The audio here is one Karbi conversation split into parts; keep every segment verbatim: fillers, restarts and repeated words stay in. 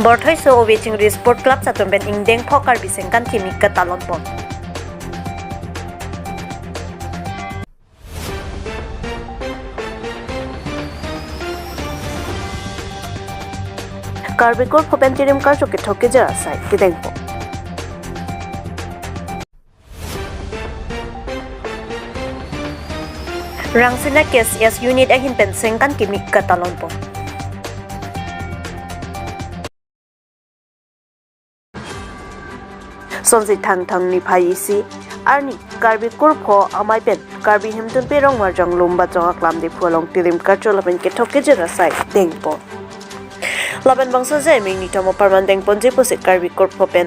Borthoiso Ove Chingri Sport Club atum pen ingdeng pho Karbi sengkan kimi katalon pon. Karbi Kurpho pen Tirim Karcho kethok kejir asai kedeng pon. Rangsina K C S unit ahin pen sengkan kimi katalon pon. Sonsi Thangthang niphai isi arni Karbi Kurpho amei pen Karbi Hemtunpi Rongmarjong Lumbajong Aklam Diphu along Tirim Karcho lapen kethok kejir asai deng pon. Lapen bangso je ming nithom apharman deng ponji pusi Karbi Kurpho pen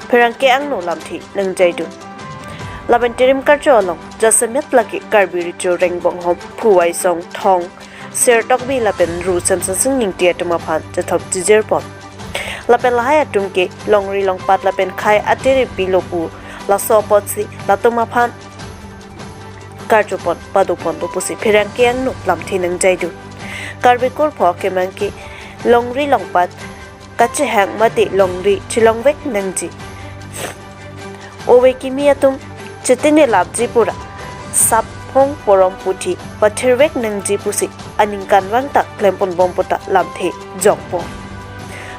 pherangke angno lamthe nangjaidun. Lapen Tirim Karcho along jasemet lake Karbi Recho Rengbonghom, Phu Waisong, Thong, Sirtokbi lapen Ru Semsonsing Ingti atum aphan chethok chijir pon. Lapen lahai atum ke longri longpat lapen khei atirim pilo pu laso apotsi latum aphan karcho pon pado ponlo pusi pherangke angno lamthe nangjaidun. Karbi Kurpho akemang ke longri longpat kachehang mate longri chelongvek nangji. Ove kimi atum chetine lapji pura saphong porom puthi pathirvek nangji pusi aningkanvang ta klempon bom puta lamthe jokpo.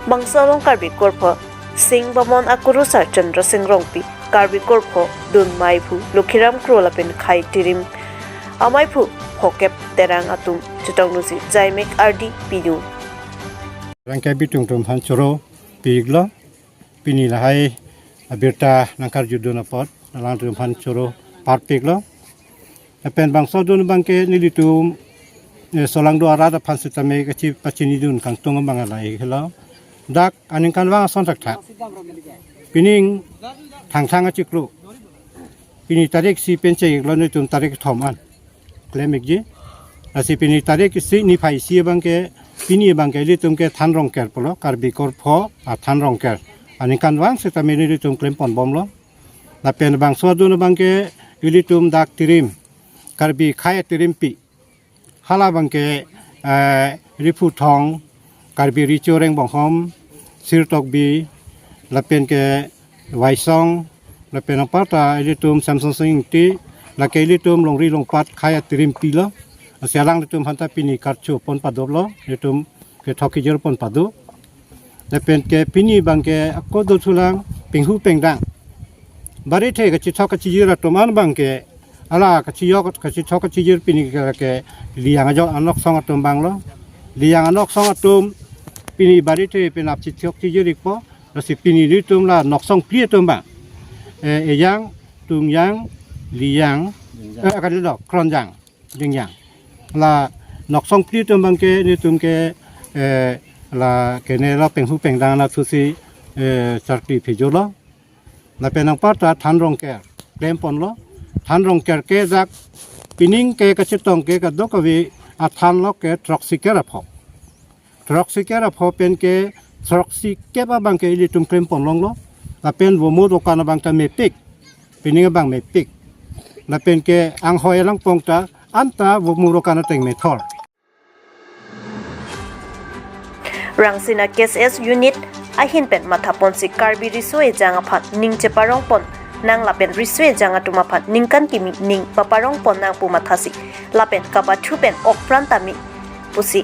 Bangso along Karbi Kurpho Sing Bamon akurusar Chandra Sing Rongpi, Karbi Kurpho dun meiphu Lokhiram Kro lapen khei Tirim ameiphu Phokep Terang atum chetongdunsi jaimek ardi pidun. Rangke bitung atum aphan choro piklo, pini lahai abirta nangkarjudun apot alangtum aphan choro parpiklo. Lapen bangso dun abangke nelitum, eh, solangdo arat aphan sitame kachepachinidun kangtung abang lahai helo. Dak aningkanvang ason thakthak. Pining Thangthang achiklo. Pini tarik isi pen che-iklo, nelitum tarik thom an klemikji. Lasi pini tarik isi niphai isi abangke, pini abangke ilitum ke Than Rongker pulo, Karbi Kurpho athan Rongker. Aningkanvang sitame nelitum klempon bomlo. Lapen bangso adun abangke ilitum dak Tirim, Karbi khei atirimpi. Hala abangke, eh, Riphu Thong, Karbi Recho Rengbonghom, Sirtokbi, lapen ke Waisong, lapen anparta ilitum Semsonsing Ingti, lake ilitum longri longpat khei atirimpilo. Lasi alanglitum aphanta pini karcho pon padoplo, ilitum kethok kejir pon pado. Lapen ke pini abangke ako dothulang penghu pengdang. Barithe kachethok kachijir atum an abangke, ala kachiyok kachethok kachijir pini ke, ke Liyang ajo anoksong atum abanglo. Liyang anoksong atum pini barithe penap chethok chijir ikpo. Lasi pini nelitum la noksong phli atum abang, eh, Ejang, Tungjang, Liyang, eh, kali lo, Kronjang, Jingjang. La noksong phli atum abangke nelitum ke, eh, la kene lo penghu pengdang na thusi, eh, charkli phejolo. Lapen anparta Than Rongker klemponlo. Than Rongker ke dak pining ke kachetong ke kadokave athan lo ke throksi kep apho. Throksi kep apho pen ke throksi kep abangke ilitum klempon longlo. Lapen vomu dokan abang ta mepik. Pining abang mepik. Lapen ke anghoi langpong ta anta vomu dokan ateng methor. Rangsina K C S unit ahin pen mathaponsi Karbi riso ejang aphan ning cheparong pon nang lapen riso ejang atum aphan ningkan kimi ning paparong pon nang pu mathasi lapen kapathu pen okpran tame pusi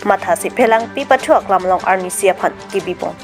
mathasi Phelangpi pathu aklam along arnisi aphan kebipon.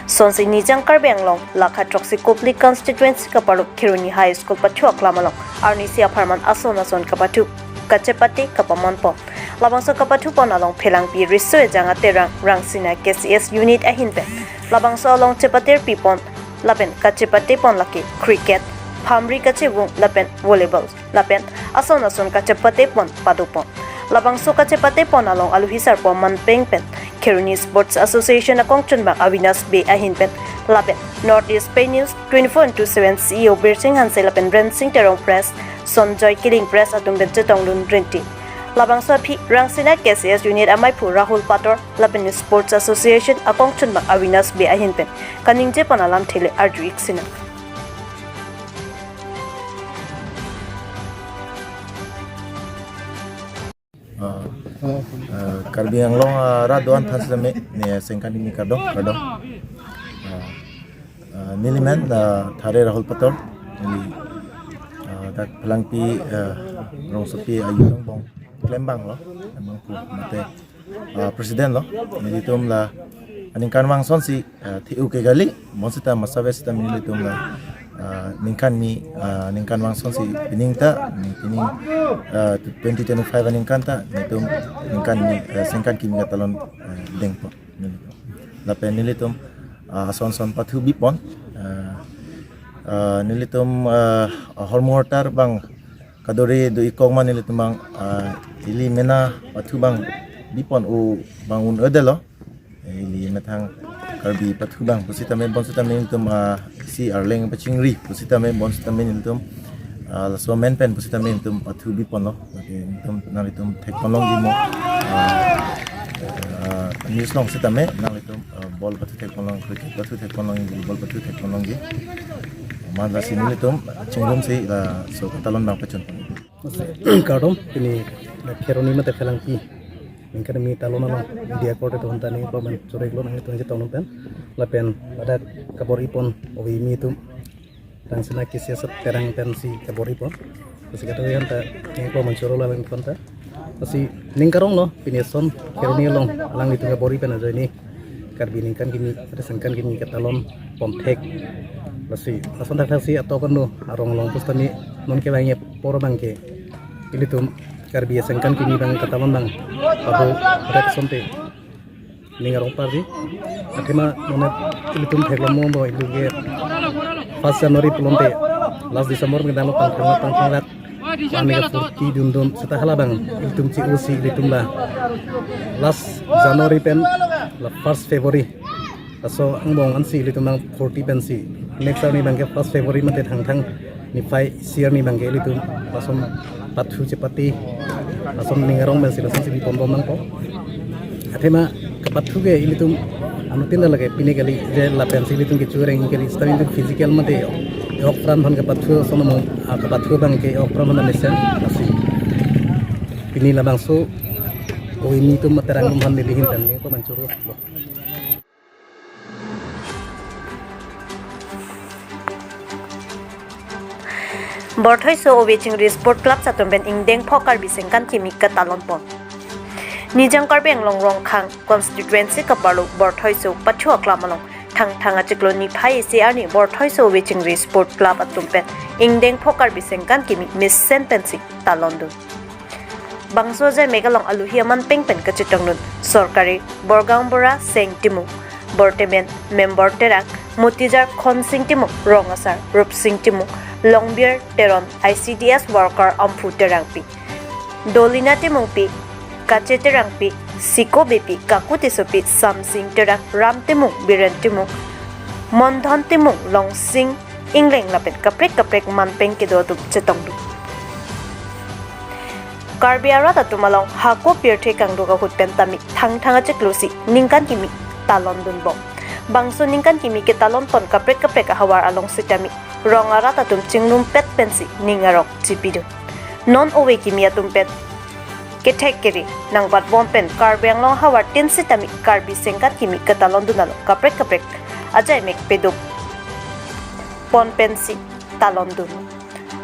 Sonsi Nijang Karbi Anglong lakha throksi Kopili constituency kaparlo Kheroni High School pathu aklam along arnisi apharman ason ason kapathu kachepate kapaman pon. Labangso kapathu pon along Phelangpi riso ejang aterang Rangsina K C S unit ahin pen labangso along chepatir pipon lapen kachepate pon lake cricket, phamri kachevung lapen volleyball lapen ason ason kachepate pon padopon. Labangso kachepate pon along aluhi sarpo manpeng pen Kheroni Sports Association akongchunbang Avinash Bey ahin pen lapen North East Pei News twenty-four into seven C E O Birsing Hanse lapen Rensing Terong Press, Sonjoy Killing Press atum pen chetongdun rinti. Labangso aphi Rangsina K C S unit ameiphu Rahul Pator lapen Sports Association akongchunbang Avinash Bey ahin pen kaningje pon alamthe le arju-ik sinang. Ah. Uh, Karbi Anglong, uh, rat do-an aphan sitame, ne sengkan kimi kardom, kardom. Uh, uh, neli men, uh, Thare Rahul Pator, neli, uh, dak Phelangpi, uh, rongsopi ayu angbong klembang lo, angbong pu mate, uh, president lo, nelitum la aningkanvang asonsi, uh, the-u ke kali, bonsita masave sita nelitum la, uh, ningkan kimi, uh, ningkanvang asonsi pining ta, pining, uh, twenty twenty-five aningkan ta, nelitum ningkan kimi, uh, sengkan kimi katalon, uh, dengpo. Nelitum. Lapen nelitum, uh, ason ason pathu bipon, uh, uh, nelitum, uh, hormu hortar abang kadore do-ik kok ma nelitum abang, ah, ili mena pathu abang bipon, o abang un-edetlo. Ili methang Karbi pathu abang pusitame bonsitame nelitum, ah, isi arleng pachingri pusitame bonsitame nelitum, ah, laso amen pen pusitame nelitum pathu biponlo. Lake nelitum nanglitum thekponlongji mo, ah, ah, news along sitame nanglitum, ah, ball pathu thekponlong, cricket pathu thekponlong, volleyball pathu thekponlongji. Amat lasi nelitum chingrumsi laso katalon abang pachun. Kardom, pini la Kheroni mate Phelangpi ningkan kimi talon along media court atum aphan ta neli pelamen chorek lo nangtum chetong pen. Lapen ladak kabor-ipon ove kimi atum, Rangsina K C S Terang pensi kabor-ipon. Lasi kata aphan ta neli pelamen choro lo alangli aphan ta. Lasi ning karong lo, pini ason Kheroni along alanglitum kabor-i pen ajoine Karbi ningkan kimi, ate sengkan kimi katalon pon thek. Lasi lason thakthak si atok an do, arong along pusitame non kevangji apor abang ke ilitum Karbi asengkan kimi abang katalon abang pado rat asonte ning arong parji. Athema non ilitum theklong mo do, ilitum ke first January pulote last December kedamlo pangthang pangthang rat, kami ke forty dundun seta hala abang ilitum che-osi ilitum la last January pen la first February, laso angbong ansi ilitum abang forty pensi next arni abang ke first February mate Thangthang niphai isi arni abang ke ilitum lason pathu chepate, lason ning arong pensi lasonsi bipon bom nangpo. Athema kapathu ke ilitum anuttin lake pine kali, je lapensi ilitum kecho areng kali, seta ilitum physical mate ok pran aphan kapathu ason mo, ah, kapathu abang ke ok pran aphan mesen. Lasi pini labangso ove kimi atum mate rang aphan neli ahin pen neli pelamen choro lo. Borthoiso Ove Chingri Sport Club atum pen ingdeng pho Karbi sengkan kimi katalon pon. Nijang Karbi Anglong Rongkhang constituency kaparlo Borthoiso Pathu Aklam along Thangthang achiklo niphai isi arni Borthoiso Ove Chingri Sport Club atum pen ingdeng pho Karbi sengkan kimi mesen pensi talon dun. Bangso ajai mek along aluhi aman peng pen kachetong dun sorkari Borgaonbura Seng Timung, Bortemen Membor Terang, Motijar Khonsing Timung, Rong Asar Rupsing Timung, Longbir Teron, I C D S worker Amphu Terangpi, Dolina Timungpi, Kache Terangpi, Siko Beypi, Kaku Tissopi, Samsing Terang, Ram Timung, Biren Timung, Mondhon Timung, Longsing Ingleng lapen kaprek kaprek aman peng kedo atum chetong dun. Karbi arat atum along hako pirthe kangduk ahut pen tame Thangthang achiklo si ningkan kimi talon dun bom. Bangso ningkan kimi ketalon pon kaprek kaprek ahavar along sitame rong arat atum chingrumpet pensi ning arong chipi dun. Non ove kimi atum pen kethek kere nangbat bom pen Karbi Anglong ahavar tin sitame Karbi sengkan kimi katalon dun along kaprek kaprek ajai mek pado pon pensi talon dun.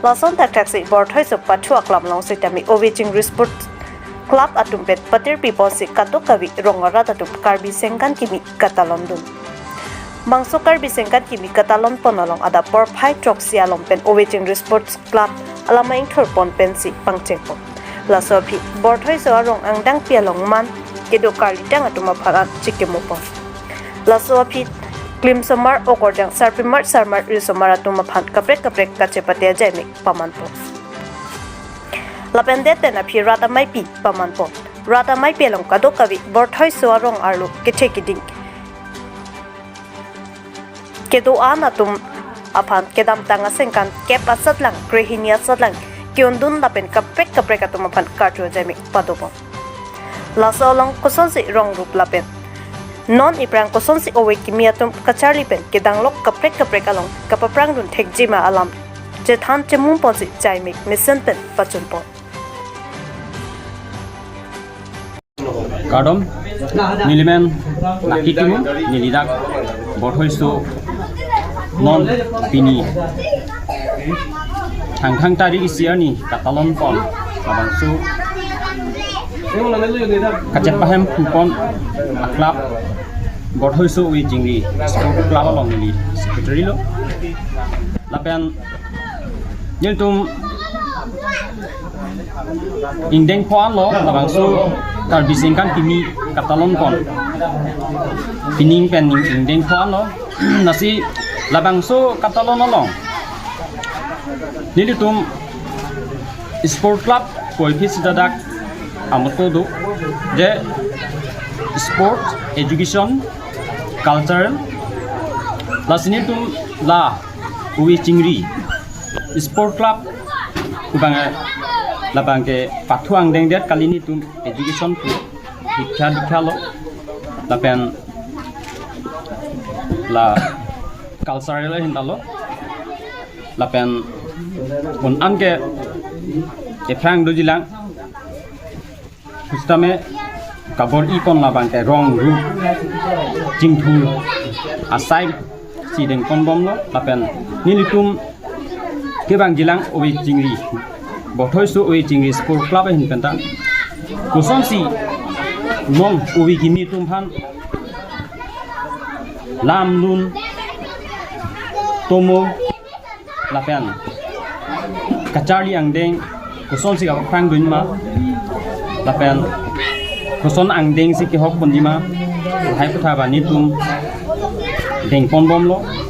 Lason thakthak si Borthoiso Pathu Aklam along sitame Ove Chingri Sports Club atum pen patirpi ponsi kadokave rong arat atum Karbi sengkan kimi katalon dun. Bangso Karbi sengkan kimi katalon pon along adap porphai throksi along pen Ove Chingri Sports Club alama ingthur pon pensi pangcheng pon. Laso aphi Borthoiso arong angdengpi along man kedo karlitang atum aphan chikimo pon. Laso aphi klimsomar, okorjang, sarpimar, sarmar, risomar atum aphan kaprek kaprek kachepate ajai mek paman pon. Lapen det pen aphi rat ameipi paman pon. Rat ameipi along kadokave Borthoiso arong arlo kethe keding kedo-an atum aphan kedamtang asengkan kep asatlang, krehini asatlang ke-un dun lapen kaprek kaprek atum aphan karju ajai mek pado pon. Laso along kosonsi rong rup lapen non iphrang kosonsi ove kimi atum kacharli pen kedanglok kaprek kaprek along kapaphrang dun thekji ma alam chethan chemum ponsi ajai mek mesen pen pachun pon. Kardom, nelimen Naki Timung, neli dak Bothoi Soso non pini Thangthang tarik isi arni katalon pon, labangso kachet pahem pupon a-club Bothoi Soso Ove Chingri Sport Club along neli secretary lo. Lapen nelitum ingdeng pho anlo labangso Karbi Sengkan kimi katalon pon. Pining pen ning ingdeng pho anlo. Lasi labangso katalon along nelitum Sport Club puvoiphit sita dak amoto do, je sport, education, cultural, lasi nelitum la Ove Chingri Sport Club pu abang, labang ke pathu angdengdet kali, nelitum education pu, diksha diksha lo, lapen la cultural ahin ta lo, lapen un-an ke ephrang dojilang. Hustame kabor-i pon labang ke rong ru chingthur asai si dengpon bomlo, lapen nelitum kevangjilang Ove Chingri, Bothoi Soso Ove Chingri Sport Club ahin penta. Kosonsi non ove kimi atum aphan lam lun tomo lapen kacharli angdeng kosonsi kapaphrang dunji ma, lapen koson angdengsi kehok ponji ma, lahai aphuthak abang nelitum dengpon bomlo.